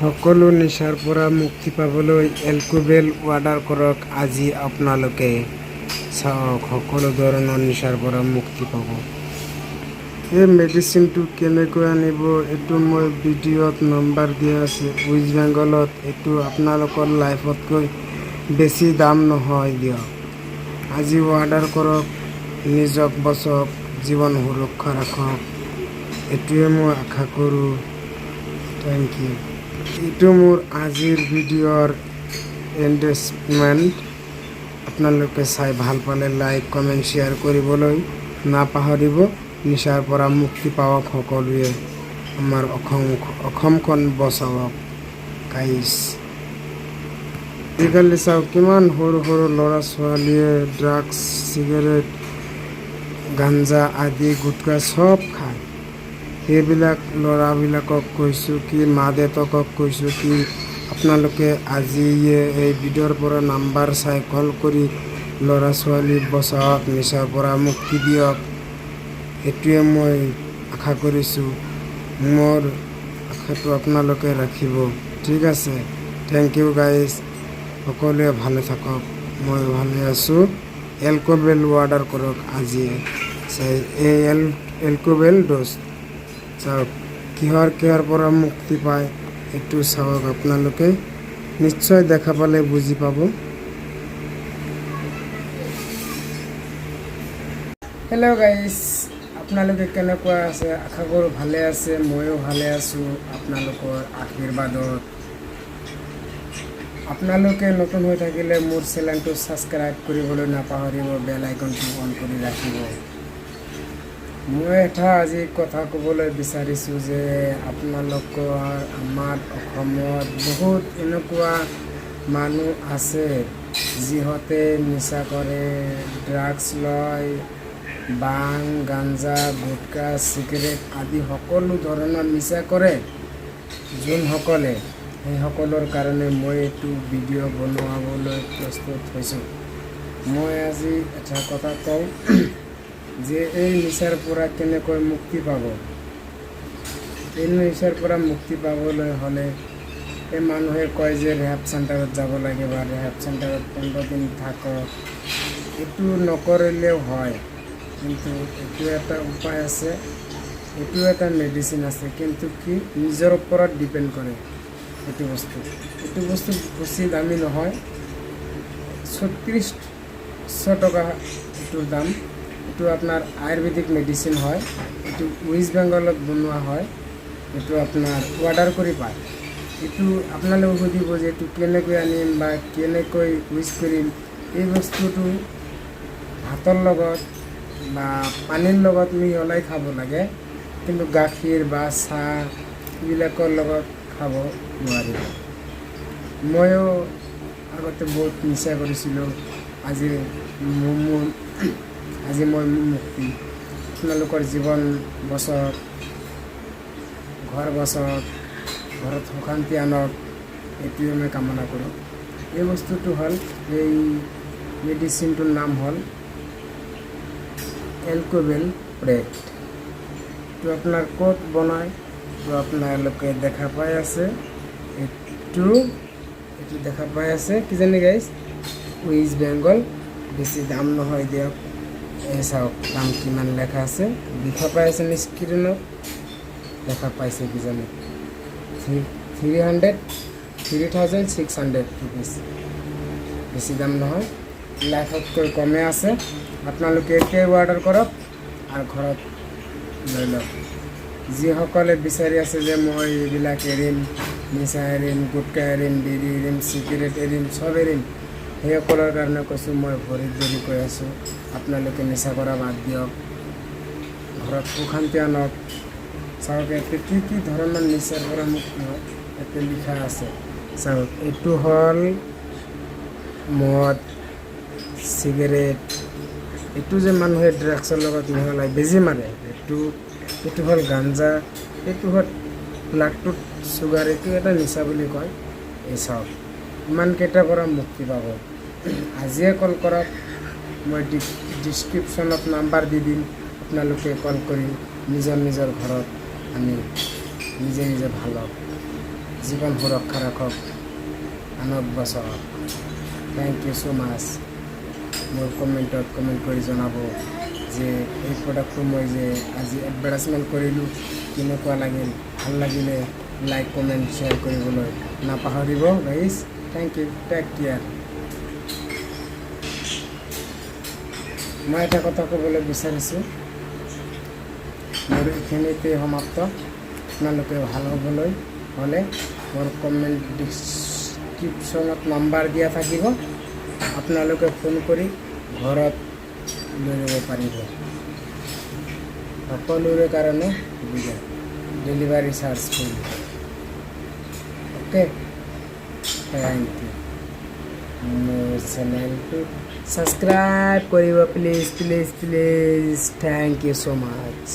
সকলো নিচাৰ পৰা মুক্তি পাবলৈ এলকোবেল অৰ্ডাৰ কৰক আজি আপোনালোকে। চাওক, সকলো ধৰণৰ নিচাৰ পৰা মুক্তি পাব। এই মেডিচিনটো কেনেকৈ আনিব, এইটো মই ভিডিঅ'ত নম্বৰ দিয়া আছে। ৱেষ্ট বেংগলত এইটো আপোনালোকৰ লাইফতকৈ বেছি দাম নহয় দিয়ক। আজি অৰ্ডাৰ কৰক, নিজক বচাওক, জীৱন সুৰক্ষা ৰাখক, এইটোৱে মই আশা কৰোঁ। Thank U. এইটো মোৰ আজিৰ ভিডিঅ'ৰ এণ্ডেছমেণ্ট। আপোনালোকে চাই ভাল পালে লাইক, কমেণ্ট, শ্বেয়াৰ কৰিবলৈ নাপাহৰিব। নিচাৰ পৰা মুক্তি পাওক সকলোৱে। আমাৰ অসম, অসমখন বচাওক গাইজ। আজিকালি চাওক, কিমান সৰু সৰু ল'ৰা ছোৱালীয়ে ড্ৰাগছ, চিগাৰেট, গাঞ্জা আদি, গুটখা চব খায়। সেইবিলাক ল'ৰাবিলাকক কৈছোঁ কি, মা দেউতাকক কৈছোঁ কি, আপোনালোকে আজি এই ভিডিঅ'ৰ পৰা নাম্বাৰ চাই কল কৰি ল'ৰা ছোৱালী বচাওক, নিচাৰ পৰা মুক্তি দিয়ক। এইটোৱে মই আশা কৰিছোঁ। মোৰ আশাটো আপোনালোকে ৰাখিব। ঠিক আছে, thank U guys. সকলোৱে ভালে থাকক, মই ভালে আছোঁ। এলকোবেল অৰ্ডাৰ কৰক আজিয়ে। এই এলকোবেল ড'জ চাওক, কিহৰ কিহৰ পৰা মুক্তি পায়, এইটো চাওক। আপোনালোকে নিশ্চয় দেখা পালে বুজি পাব। হেল্ল' গাইজ, আপোনালোকে কেনেকুৱা আছে? আশা কৰোঁ ভালে আছে। ময়ো ভালে আছোঁ আপোনালোকৰ আশীৰ্বাদত। আপোনালোকে নতুন হৈ থাকিলে মোৰ চেনেলটো ছাবস্ক্ৰাইব কৰিবলৈ নাপাহৰিব, বেল আইকনটো অন কৰি ৰাখিব। মই এটা আজি কথা ক'বলৈ বিচাৰিছোঁ যে আপোনালোকৰ আমাৰ অসমত বহুত এনেকুৱা মানুহ আছে, যিহঁতে নিচা কৰে, ড্ৰাগছ লয়, বাং, গাঞ্জা, গুটকা, চিগাৰেট আদি সকলো ধৰণৰ নিচা কৰে যোনসকলে, সেইসকলৰ কাৰণে মই এইটো ভিডিঅ' বনোৱাবলৈ প্ৰস্তুত হৈছোঁ। মই আজি এটা কথা কওঁ যে এই নিচাৰ পৰা কেনেকৈ মুক্তি পাব। এই নিচাৰ পৰা মুক্তি পাবলৈ হ'লে এই মানুহে কয় যে ৰেহাব চেণ্টাৰত যাব লাগে বা ৰেহাব চেণ্টাৰত 15 দিন থাকক। এইটো নকৰিলেও হয়, কিন্তু এইটো এটা উপায় আছে, এইটো এটা মেডিচিন আছে। কিন্তু কি, নিজৰ ওপৰত ডিপেণ্ড কৰে এইটো বস্তু। এইটো বস্তু বেছি দামী নহয়, 3600 টকা এইটোৰ দাম। এইটো আপোনাৰ আয়ুৰ্বেদিক মেডিচিন হয়। এইটো ৱেষ্ট বেংগলত বনোৱা হয়। এইটো আপোনাৰ অৰ্ডাৰ কৰি পায়। এইটো আপোনালোকে সুধিব যে এইটো কেনেকৈ আনিম বা কেনেকৈ ইউজ কৰিম। এই বস্তুটো ভাতৰ লগত বা পানীৰ লগত মিহলাই খাব লাগে, কিন্তু গাখীৰ বা চাহ এইবিলাকৰ লগত খাব নোৱাৰিব। ময়ো আগতে বহুত নিচা কৰিছিলোঁ। আজি মই মুক্তি। আপোনালোকৰ জীৱন বচাওক, ঘৰ বচাওক, ঘৰত সুখ শান্তি আনক, এইটোৱে মই কামনা কৰোঁ। এই বস্তুটো হ'ল, এই মেডিচিনটোৰ নাম হ'ল এলকোবেল প্ৰেট। এইটো আপোনাৰ ক'ত বনায়, এইটো আপোনালোকে দেখা পাই আছে। এইটো দেখা পাই আছে কিজানি গাইজ, ৱেষ্ট বেংগল। বেছি দাম নহয় দিয়ক। এই চাওক, দাম কিমান লেখা আছে, দেখা পাই আছে স্ক্ৰীণত, দেখা পাইছে কিজানি, three hundred ₹3600। বেছি দাম নহয়, লাখতকৈ কমে আছে। আপোনালোকে এতিয়াই অৰ্ডাৰ কৰক আৰু ঘৰত লৈ লওক। যিসকলে বিচাৰি আছে যে মই এইবিলাক এৰিম, নিচা এৰিম, গুটকা এৰিম, বিড়ি এৰিম, চিগাৰেট এৰিম, চব এৰিম, সেইসকলৰ কাৰণে কৈছোঁ, মই ভৰিত ধৰি কৈ আছোঁ, আপোনালোকে নিচা কৰা বাদ দিয়ক, ঘৰত সুখ শান্তি আনক। চাওক, ইয়াতে কি কি ধৰণৰ নিচাৰ পৰা মুক্তি হয়, ইয়াতে লিখা আছে। চাওক, এইটো হ'ল মদ, চিগাৰেট, এইটো যে মানুহে ড্ৰাগছৰ লগত মিহলাই বেজি মাৰে এইটো। এইটো হ'ল গাঞ্জা, এইটো হ'ল লাকটোত চুগাৰ, এইটো এটা নিচা বুলি কয়। এই চাওক, ইমানকেইটাৰ পৰা মুক্তি পাব। আজিয়ে কল কৰক। মই ডিছক্ৰিপশ্যনত নাম্বাৰ দি দিম। আপোনালোকে কল কৰি নিজৰ নিজৰ ঘৰত আনি নিজে নিজে ভাল হওক। জীৱন সুৰক্ষা ৰাখক, আনক বচাওক। Thank you so much. মোৰ কমেণ্টত কমেণ্ট কৰি জনাব যে এই প্ৰডাক্টটো মই যে আজি এডভাৰটাইজমেণ্ট কৰিলোঁ, কেনেকুৱা লাগিল। ভাল লাগিলে লাইক, কমেণ্ট, শ্বেয়াৰ কৰিবলৈ নাপাহৰিব guys. Thank you, take care. মই এটা কথা ক'বলৈ বিচাৰিছোঁ, মোৰ এইখিনিতে সমাপ্ত। আপোনালোকে ভাল হ'বলৈ হ'লে মোৰ কমেণ্ট ডিছক্ৰিপশ্যনত নাম্বাৰ দিয়া থাকিব, আপোনালোকে ফোন কৰি ঘৰত লৈ ল'ব পাৰিব। সকলোৰে কাৰণে সুবিধা, delivery charge free. Okay, thank you. মোৰ চেনেলটো ছাবস্ক্ৰাইব কৰিব, please, please, please. Thank you so much.